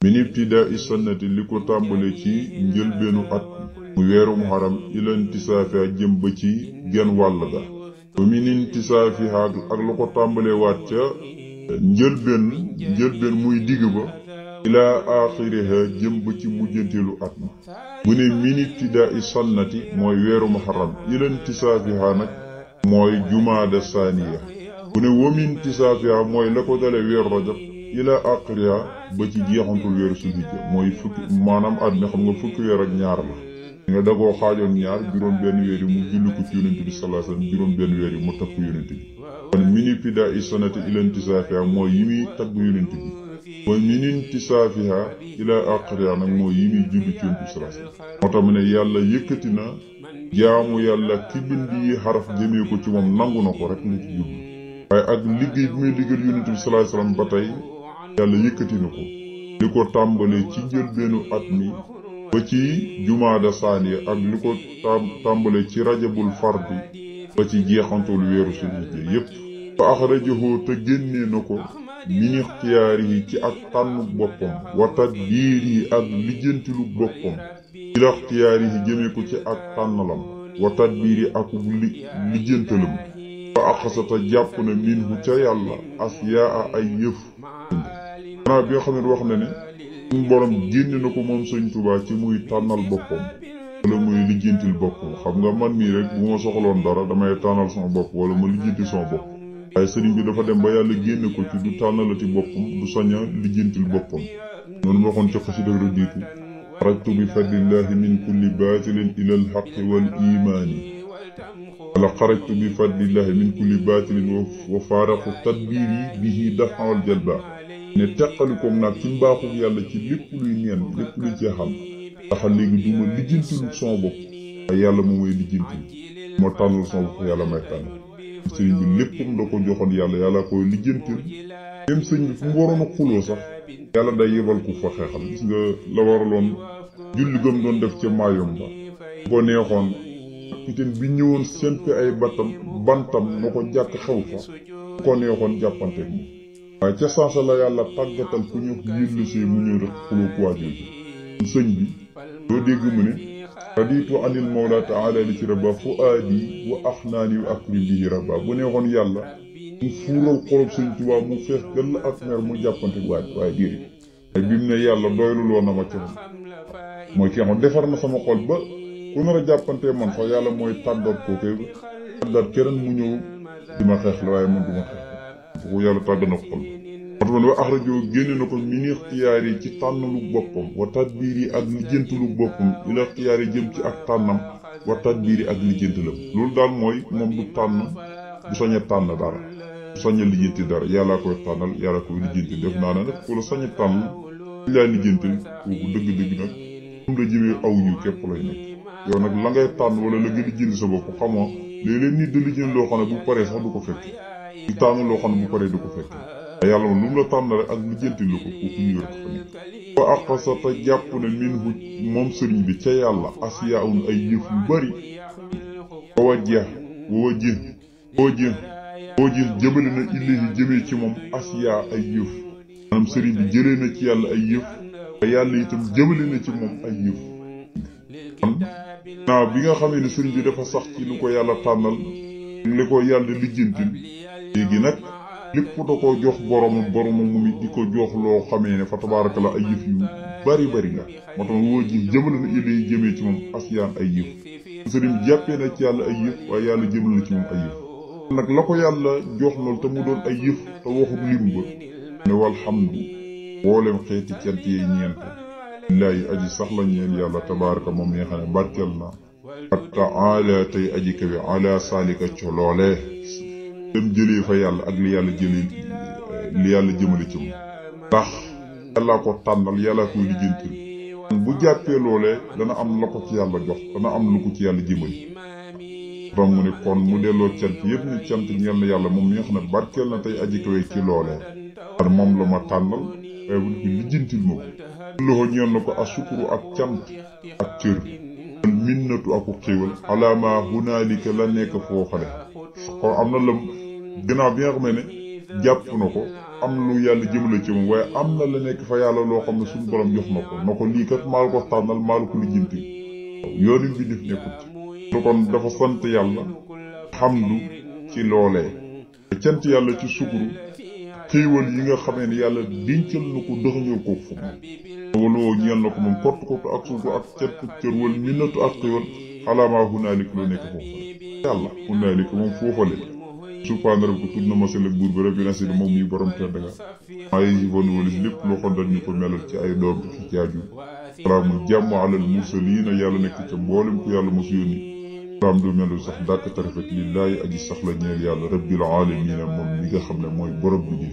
min ibtidaa sunnati li ko tàmbale ci njëlbeenu at mu weeru muharram ila intisaafiha jëm ba ci genn wàll ga wa min intisaafiha ak lu ko tàmbale waat ca njëlbeen muy digg ba ila axiriha jëm ba ci mujjanteelu at ma bu ne min ibtidaa sunnati mooy weeru muharram ila intisaafiha nag mooy jumaada saaniya bu ne wa min intisaafiha mooy la ko dale weeru rajab ila aqriha ba ci jeexantul weeru sulhijja mooy fukki maanaam at mi xam nga fukki weer ak ñaar la nga dagoo xaajoon ñaar juróom benn weer yi mu julli ko ci yonent bi sallallahu alayhi wasallam juróom benn weer yi mu tagg yonent bi kon min ibtidaa sunnati ila intisaafiha mooy yi muy tagg yonent bi mooy min intisaafiha ila aqriha nag mooy yi muy julli ci yonent bi sallallahu alayhi wasallam moo tax mu ne yàlla yëkkati na jaamu yàlla ki bind yi xaraf jëmee ko ci moom nangu na ko rek la ci jublu waaye ak liggéey bi muy liggéeyal yonent bi sallallahu alayhi wasallam ba tey yàlla yëkkati na ko li ko tàmbalee ci njëlbeenu at mi ba ci jumaada saaniya ak li ko tàmbalee ci rajabul fardi ba ci jeexantul weeru sulhijja yépp fa axrajahu te génnee na ko min ixtiyaarihi ci ak tànnu boppam wa tadbiirihi ak lijjantilu boppam ila ixtiyaarihi jëmee ko ci ak tànnalam wa tadbiiri ak lijjantalam fa axasata jàpp na minhu ca yàlla asyaa ay yëf xanaa bi nga xam ne wax na ne suñu borom génne na ko moom Sëñ Tuubaa ci muy tànnal boppam wala muy lijjantil boppam xam nga man mii rek bu ma soxloon dara damay tànnal sama bopp wala ma lijjanti sama bopp waaye sëriñ bi dafa dem ba yàlla génne ko ci du tànnalati boppam du sañ a lijjantil boppam noonu waxoon ci xasida radiitu xarajtu bi fadlillahi min kulli baatilin ila alxaqi wal imaani wala xarajtu bi fadlillahi min kulli baatilin wa faaraqu tadbiiri bihi dafawal jalba ne teqalikoom nag ci mbaaxu yàlla ci lépp luy neen lépp luy jeexal ndax léegi du ma lijjantilu sama bopp waaye yàlla moom mooy lijjantil moo tànnal sama bopp yàlla may tànn sëriñ bi léppam da ko joxoon yàlla koy lijjantil même sëñ bi fu mu waroon a xuloo sax yàlla day yebal ku fa xeexal gis nga la waraloon julli gëm doon def ca maayom ba bu ko neexoon piteen bi ñëwoon sempi ay bantam na ko jàkk xew fa bu ko neexoon jàppante moom waaye ca sansa la yàlla tàggatal ku ñu yillusee mu ñëw rek xuloo ku waajooju sëñ bi doo dégg mu ne raditu anil mawla ta'ala li ci rabba fuaadi wa axnaani wa akrim bihi rabba bu neexoon yàlla mu fuural xolob Sëñ Tuubaa mu fees dell ak mer mu jàppante waaye déedéet ay bi mu ne yàlla doyluloo na ma ca moom mooy ki xam defar na sama xol ba ku nar a jàppantee man sax yàlla mooy tàggat kooke tàggat keneen mu ñëw di ma xeex la waaye man du ma xeex bu yàlla tàggat na ko xol moo tax wa axrajoo génne na ko min ixtiyaar yi ci tànnalu boppam wa tadbiir yi ak lijjantalu boppam ila ixtiyaar yi jëm ci ak tànnam wa tadbiir yi ak lijjantalam loolu daal mooy moom du tànn du sañ a tànn dara du sañ a lijjanti dara yàllaa koy tànnal yàlla koy lijjanti def naa ne nag ku la sañ a tànn ñu laa lijjantil kooku dëgg-dëgg nag moom la jëmee aw yu képp lay nekk yow nag la ngay tànn wala la nga lijjanti sa bopp xamoo léeg-léeg nit da lijjanti loo xam ne bu paree sax du ko fekk di tànn loo xam ne bu paree du ko fekk yàlla moom lu mu la tànn rek ak lijjanti lu ko kooku ñu yor ko fa nekk wa aqasata jàpp ne minhu moom sëriñ bi ca yàlla asiyaun ay yëf yu bari boo jeex jëmale na ilayhi jëmee ci moom asiya ay yëf maanaam sëriñ bi jëlee na ci yàlla ay yëf te yàlla itam jëmale na ci moom ay yëf kon naaw bi nga xamee ne sëriñ bi dafa sax ci lu ko yàlla tànnal li ko yàlla lijjantil léegi nag lépp da ko jox boromam mu di ko jox loo xamee ne fa tabaaraka la ay yëf yu bari la moo tax woo ji jëmale na ilayhi jëmee ci moom asiyaan ay yëf sëriñ bi jàppee na ci yàlla ay yëf waaye yàlla jëmale na ci moom ay yëf nag la ko yàlla jox loolu te mu doon ay yëf te waxut lim ba ne walhamdu boolem xeeti cant yi ñeent lillaahi aji sax la ñeel yàlla tabaaraka moom mi nga xam ne barkeel na at taala tey aji kawe ala saalika coloolee dem jëlee fa yàlla ak li yàlla jëmale ci moom ndax yàllaa ko tànnal yàllaa koy lijjantil bu jàppee loolee dana am la ko ci yàlla jox dana am lu ko ci yàlla jëmale donc mu ne kon mu delloo cant yëpp ni cant ñeel na yàlla moom mi nga xam ne barkeel na tey aji kawe ci loolee ar moom la ma tànnal waaye bu ñu lijjantil ma ko loxo ñeel na ko asukuru ak cant ak cër minnatu aku xéewal alaama hunaalika la nekk foo xale kon am na la gannaaw bi nga xam ne jàpp na ko am lu yàlla jëmale ci moom waaye am na la nekk fa yàlla loo xam ne suñu borom jox na ko lii kat maal ko tànnal maal ko lijjanti yoonu bi def nekkut ci kon dafa sant yàlla xamdu ci loolee cant yàlla ci sukuru xéewal yi nga xamee ne yàlla dencal na ko dëxañoo ko fu moom wala ñeel na ko moom kott ak suuko ak cet cër wal minnatu ak xéewal xalaamaa hunaalik loo nekk foofu yàlla hunaalik moom foofale subhaana rabbi tudd na ma sell buur bi rabbil izzati moom mi borom tedd nga maa yi bon walis lépp loo xam dañu ko melal ci ay doom ci caaju salaamu jàmm alal mursaliina yàlla nekk ca mboolem ku yàlla mosu yónni salaam du melu sax dàkk tarifet lillaahi aji sax la ñeel yàlla rabbil aalamiina moom mi nga xam ne mooy borom bi ji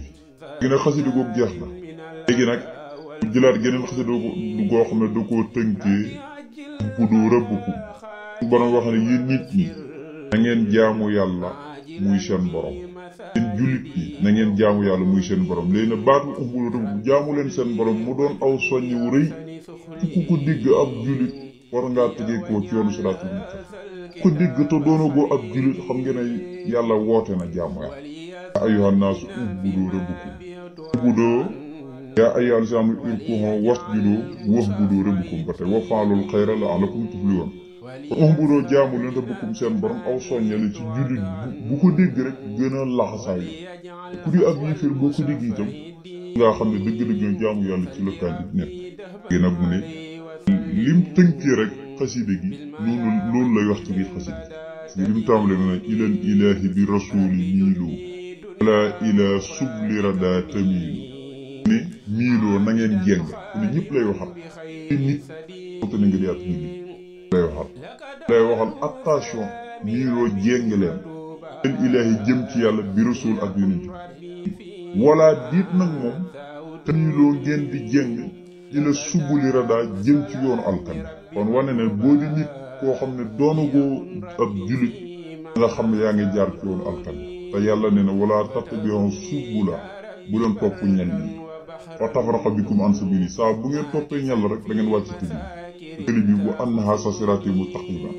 léegi nag xasida googu jeex na léegi nag jëlaat geneen xasida du goo xam ne da koo tënkee buddu rëbbku borom wax ne yéen nit ñi na ngeen jaamu yàlla muy seen borom seen jullit yi na ngeen jaamu yàlla muy seen borom léegi nag baatu umbulu tam jaamu leen seen borom mu doon aw soññ wu rëy ku ko digg ab jullit war ngaa tegee koo ci yoonu siraatul mustaqiim ko digg te doonagoo ab jullit xam ngeen ne yàlla woote na jaamu yàlla yaa ayyuhan naasu ubudu rabbakum ubudoo yaa ayyuhal insaanu urku'u wasjudu wa'budu rabbakum ba tey wa fa'alul xayra la'allakum tuflihun umbudoo jaamu leen rabbakum seen borom aw soññale ci jullit bu ko dégg rek gën a laxasaay ku di ab yéeféer boo ko dégg itam nga xam ne dëgg-dëgg jaamu yàlla ci lëkkaan it nekk gën a mu ne lim tënkee rek xaside gi loolu lay wax ci biir xaside gi lim tàmbale na ilal ilaahi bi rasuuli miiloo wala ila subli rada tamiilu ne miiloo na ngeen jéng ne ñëpp lay waxal nit te na nga yaat nit lay waxal attention miiloo jéng leen ilal ilaahi jëm ci yàlla bi rasuul ak yonent wala diit nag moom miiloo ngeen di jéng ila subuli rada jëm ci yoonu alkan kon wane ne boo di nit koo xam ne doonagoo ab jullit nga xam ne yaa ngi jaar ci yoonu alkan te yàlla ne na wala tattabi'u subula bu leen topp ñel yi fa tafraqa bikum an sabili saa bu ngeen toppee ñel rek da ngeen wàcc tëbi bi wa anna haza sirati mustaqiman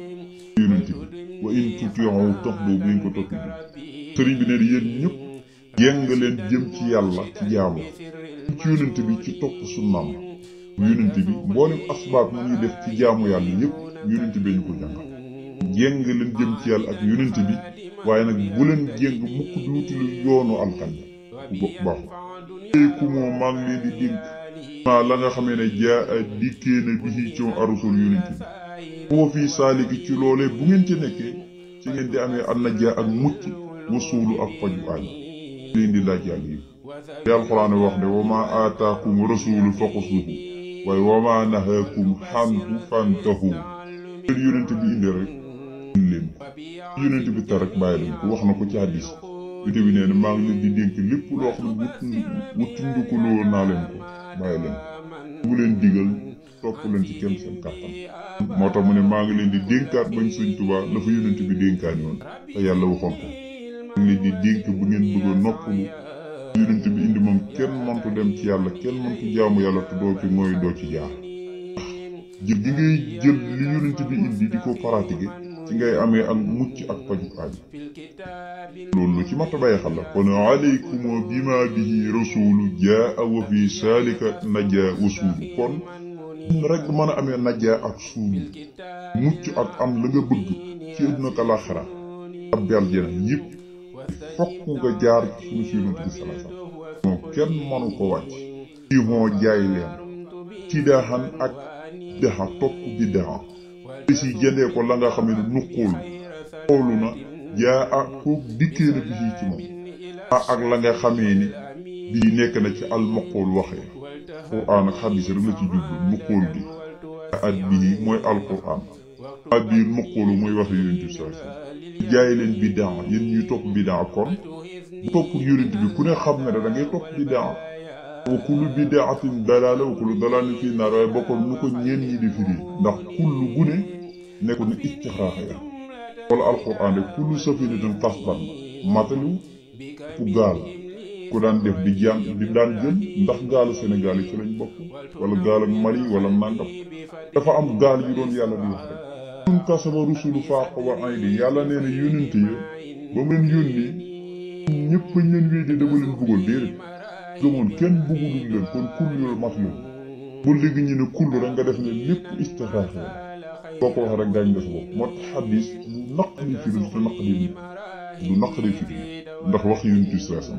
yonent bi wa in tuti'u tahtadu bu ngeen ko topp bi sëriñ bi ne yéen ñëpp yéng nga leen jëm ci yàlla ci jaamu ci yonent bi ci topp sunnaam yonent bi mboolem asbaab mu ñuy def ci jaamu yàlla yëpp yonent bi ñu ko jàngal jéng leen jëm ci yàlla ak yonent bi waaye nag bu leen jéng mukk di wuti lu yoonu alkan bu baaxu ku moo maa ngi leen di dénk maa la nga xamee ne jaa a dikkee na bi ci coon arusul yonent bi boo fii saaliki ci loolee bu ngeen ci nekkee ci ngeen di amee an na jaa ak mucc wasuulu ak faju aaj leen di laaj yàlla yëpp te alxuraan wax ne wa maa aataakum rasuulu faxuzuuhu waaye wa maa nahaakum anhu fantahu leen yonent bi indi rek leen ko yonent bi tar rek bàyyi leen ko wax na ko ci hadiis yonent bi nee na maa ngi leen di dénk lépp loo xam ne wuttundukuloo naa leen ko bàyyi leen ko bu leen digal topp leen ci kenn seen kàttan moo tax mu ne maa ngi leen di dénkaat bañ Sëñ Tuubaa la fa yonent bi dénkaani woon te yàlla waxoon ko maa ngi leen di dénk bu ngeen bëgg a noppalu yonent bi indi moom kenn mëntu dem ci yàlla kenn mëntu jaamu yàlla te doo ci mooy doo ci jaar jël gi ngay jël li yonent bi indi di ko pratiquer ci ngay amee ak mucc ak paju aajo loolu lu ci mat a bàyyi xel la kon aleykum bima bihi rasulu jaa wa fi salika najaa wa suulu kon rek mën a amee najaa ak suulu mucc ak am la nga bëgg ci àddina ak àllaaxira ab aljana yëpp fokk nga jaar ci suñu yonent bi sallallahu alayhi wasallam moom kenn mënu ko wàcc kii moo jaay leen ci daaxan ak daxa topp bi daxa si jëndee ko la nga xam ne nuqul xoolu na jaa ak kook dikkee na bi ci moom ak la nga xamee ni bii nekk na ci almaqul waxee quraan ak xadiis rek la ci jublu nuqul bi at bii mooy alquran ak bii nuqulu mooy waxe yonent bi sallallahu alayhi wasallam jaay leen bidaa yéen ñuy topp bidaa kon bu topp yonent bi ku ne xam ne da ngay topp bidaa wa kullu bidaatin dalaala wa kullu dalaalin fii naar waaye bokkul nu ko ñeen ñi di firi ndax kullu gune nekku na istixraaxa ya wala alquran rek kullu safinatin tasban matalu ku gaal ku daan def di jaan di daan jël ndax gaalu Sénégal yi ci lañ bokk wala gaal ak Mali wala nangam dafa am gaal yu doon yàlla di wax rek mun kasaba rusulu faaqa wa aydi yàlla nee na yónnente ya ba mu leen yónni ñëpp bañ leen wéy di dama leen bëggoon déedéet gëmoon kenn bëggulul leen kon kull yooyu matlum bu léegi ñu ne kull rek nga def ne lépp istixraaf la boo ko wax rek gaañ nga sa bopp moo tax xadis lu naqari firi lu naqari firi ndax wax yu ñu tislasam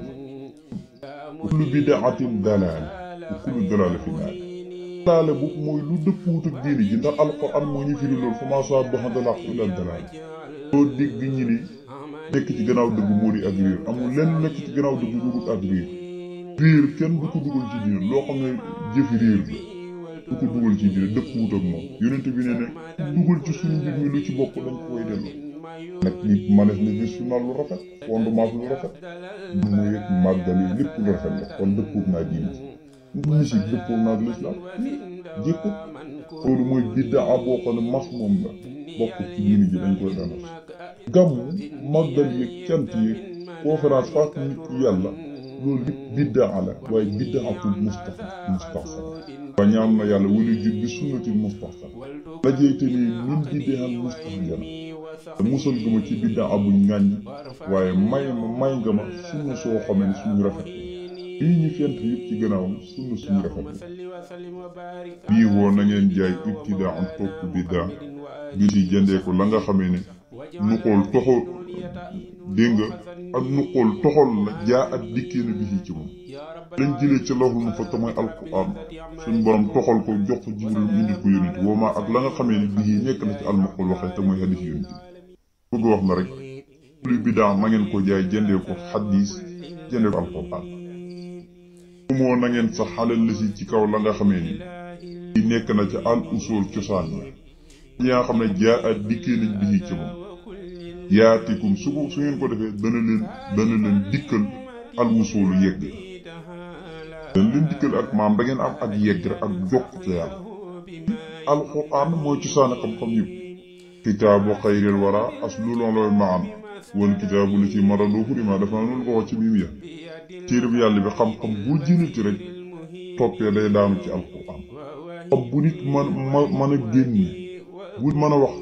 kullu bidaatin dalaal wa kullu dalaal fi naar dalaale bu mooy lu dëppuwut ak diini ji ndax alquran moo ñu firi loolu fa maa saaba ba'dal haqqi illa dalaal doo dégg ñi ni nekk ci gannaaw dëgg moo di ak riir amul lenn nekk ci gannaaw dëgg lu dul ak riir kenn du ko dugal ci diine loo xam ne jëfi riir la du ko dugal ci diine dëppuwut ak moom yonent bi ne dugal ci suñu mbir mi lu ci bokk dañ koy delloo nag nit manees na gis sunna lu rafet fondement lu rafet mooy màggal yi lépp lu rafet la kon dëppoog naa diine ci musique dëppoog naa l'islam jékkut loolu mooy biddaa boo xam ne mas moom la bokk ci diine ji dañ koy delloo gàmmu màggal yeeg cant yeeg conférence faat nit yàlla loolu lépp biddaa la waaye biddaatul mustaxsan wa ñaan na yàlla wala jur bi sunnatil mustaxsan la jeyte nii min biddaan mustaxsan te musal nga ma ci biddaa buñ ŋàññ waaye may nga ma sunna soo xamee ne suñu rafet lii ñu fent yëpp ci gannaawam sunna suñu rafet bii woo na ngeen jaay ibtidaa an topp biddaa bi si jëndee ko la nga xamee ne nuqool toxol dégg nga ak nuqool toxol la jaa at dikkee na bi ci moom lañ jëlee ca lawhul mahfuus mooy alquran suñ borom toxal ko jox ko Jibril indi ko yonent woo ak la nga xamee ne bii nekk na ci almaqul waxee te mooy hadis yonent bëgg wax na rek lu bidaa na ngeen ko jaay jëndee ko hadis jëndee ko alquran moo na ngeen sax xalal la si ci kaw la nga xamee ni di nekk na ca al usul cosaan yi nga xam ne jaa at dikkee nañ bi ci moom yaatikum su ngeen ko defee dana leen dikkal al wusulu yegg dana leen dikkal ak maam da ngeen am ak yegg rek ak jokk ca yàlla alquran mooy cosaan xam-xam yëpp kitaabu xayril wara aslu loolooy maam wal kitaabu li ci maradoo hurima dafa naa noonu ko wax ci biim ya téere bi yàlla bi xam-xam bu jinati rek toppee day daanu ci alquran xam bu nit mën a génne bu mën a wax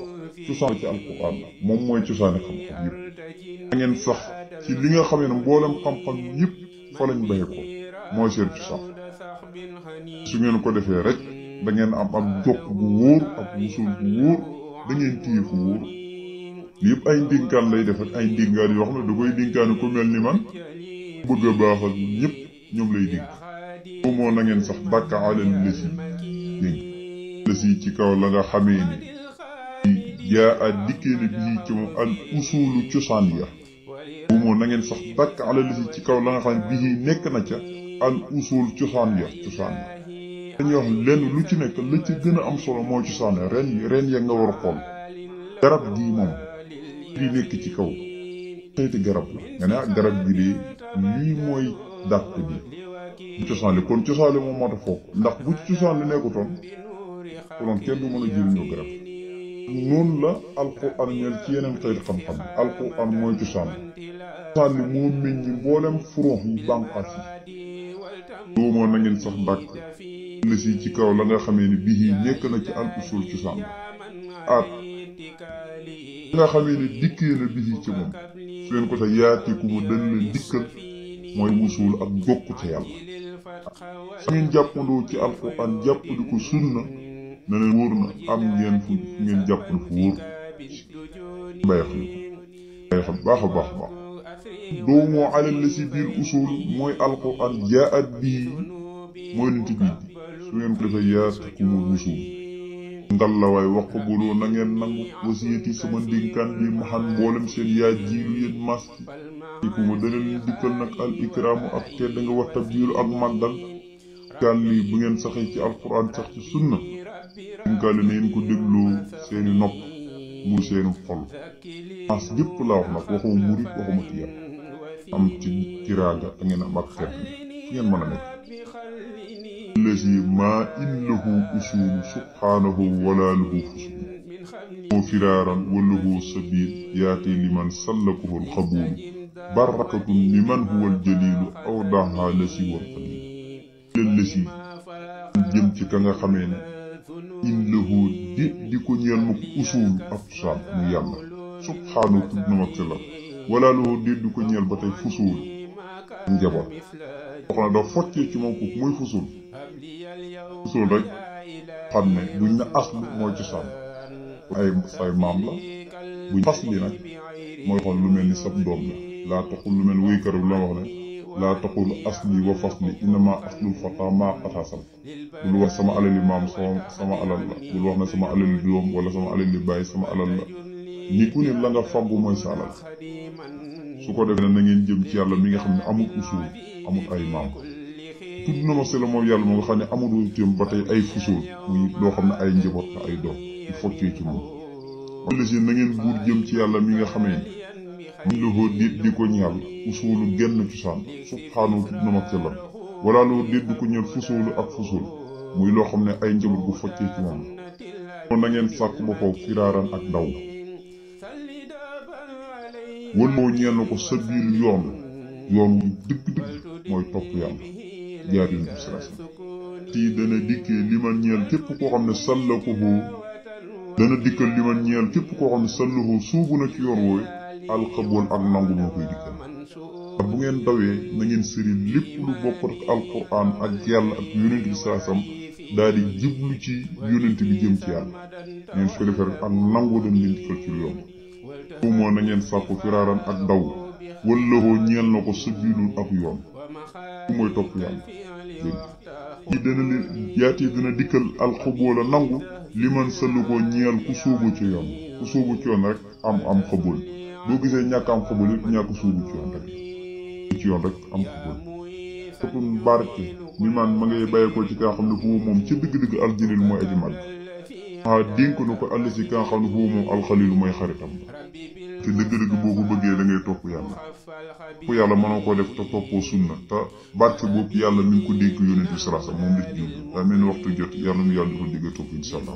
cosaan ci alquran la moom mooy cosaani xam-xam yëpp da ngeen sax ci li nga xamee ne mboolem xam-xam yëpp fa lañ baye ko mooy seen cosaan su ngeen ko defee rek da ngeen am ak jokk bu wóor ak wusul bu wóor da ngeen téye fu wóor li yëpp ay ndénkaan lay def ak ay ndénkaan yoo xam ne da koy dénkaane ku mel ni man bëgg a baaxal ñëpp ñoom lay dénk boo moo na ngeen sax dàkka alal lësi dégg lësi ci kaw la nga xamee ni jaa a dikkee na bii ci moom al usulu cosaan ya boo moo na ngeen sax dàkka alal lësi ci kaw la nga xam ne bii nekk na ca al usul cosaan ya dañuy wax lenn lu ci nekk la ci gën a am solo moo cosaan ya ren ya nga war a xool garab gii moom di nekk ci kaw xeeti garab la nga ne ak garab gi de lii mooy dàq bi bu cosaan li kon cosaan li moom moo tax foofu ndax bu ci cosaan li nekkutoon konoon kenn du mën a jëriñoo garab noonu la alquran mel ci yeneen xeeti xam-xam bi alquran mooy cosaan li moo meññi mboolem furon yi bànqaas yi doo moo na ngeen sax dàq la si ci kaw la nga xamee ni bii nekk na ci al usul cosaan at nga xamee ni dikkee na bii ci moom su ngeen ko sa yaatiku mu dañ leen dikkal mooy wusul ak jokku ca yàlla su ngeen jàppandoo ci alquran jàppandi ko sunna na leen wóor na am ngeen fu ngeen jàppandi fu wóor bàyyi xam baax a baax doomoo alal la si biir usul mooy alquran jaat bii mooy nit bii su ngeen ko defee yaatiku mu wusul ngal la waay wax ko buloo na ngeen nangu wasiyati sama ndénkaan bi ma xam mboolem seen yaa jiilu yéen maski iku ma dana leen dikkal nag al ikraamu ak tedd nga wax tabdiilu ak màggal kaan lii bu ngeen saxee ci alquran sax ci sunna dénkaan li na ngeen ko dégloo seeni nopp muy seeni xol mas gépp laa wax nag waxuma murit waxuma tiya am ci tiraaga da ngeen am ak tedd fi ngeen mën a nekk lesi maa innahu usuulu subhaanahu wala lahu fusuul moo firaaran walahu sabiil yaati liman sallakuhu alxabuul barakatun liman huwa aljaliilu aw daxa lesi wal xaliil lesi jëm ci ka nga xamee ne innahu di ko ñeel ma ko usuulu ak cosaan mu yàlla subhaanahu tudd na mag la wala lahu di ko ñeel ba tey fusuul njaboot xam ne dafa foccee ci moom kooku mooy fusul rek xam ne buñ ne aslu mooy cosaan ay say maam la buñ fasli nag mooy xool lu mel ni sab doom la laa taxul lu mel wéykat bi la wax ne laa taxul asli wa fasli innama aslul fata maa atasal bul wax sama alali maam sama alal la bul wax ne sama alali doom wala sama alali bàyyi sama alal la ni ku ne la nga faggu mooy sa alal su ko defee na ngeen jëm ci yàlla mi nga xam ne amul usul amul ay maam tudd na ma sela moom yàlla moo nga xam ne amul wuteem ba tey ay fusul muy loo xam ne ay njaboot la ay doom il faut ci moom wala si na ngeen buur jëm ci yàlla mi nga xamee ni la ko déet di ko ñeel usulu genn cosaan subhaanahu tudd na ma sellam wala loo déet di ko ñeel fusulu ak fusul muy loo xam ne ay njaboot bu foccee ci moom kon na ngeen sàkk ba foofu firaaran ak daw wëlmoo ñeel na ko sabiil yoon dëgg-dëgg mooy topp yàlla jaar yu ndu sirasa tii dana dikkee li man ñeel képp koo xam ne sallakohu dana dikkal li man ñeel képp koo xam ne sallakohu suubu na ci yoon wooyu alxabool ak nangu moo koy dikkal bu ngeen dawee na ngeen sëri lépp lu bokk ak alquran ak yàlla ak yonent bi sirasam daal di jublu ci yonent bi jëm ci yàlla ngeen su ko defee rek ak nangu dañ leen dikkal ci lu yomb bu moo na ngeen sàkku firaaran ak daw wallahoo ñeel na ko sabiilul ak yoon bu mooy topp yàlla dégg dana leen yaatee dina dikkal alxaboola nangu li man sëllu ko ñeel ku sóobu ci yoon rek am xabool boo gisee ñàkk am xabool it ñàkk sóobu ci yoon rek am xabool topun barke mi man ma ngay bàyyi ko ci ka xam ne foofu moom ci dëgg-dëgg aljalil mooy aji mag dénk na ko àll si ka xam ne foofu moom alxalilu mooy xaritam te dëgg-dëgg boo ko bëggee da ngay topp yàlla mënoo ko def te toppoo sunna te barke boobu yàlla mi ngi ko dénk yonent bi sallallahu alayhi wasallam moom la ci jublu daa mel ni waxtu jot yàlla mu yàlla di ko digg topp inshallah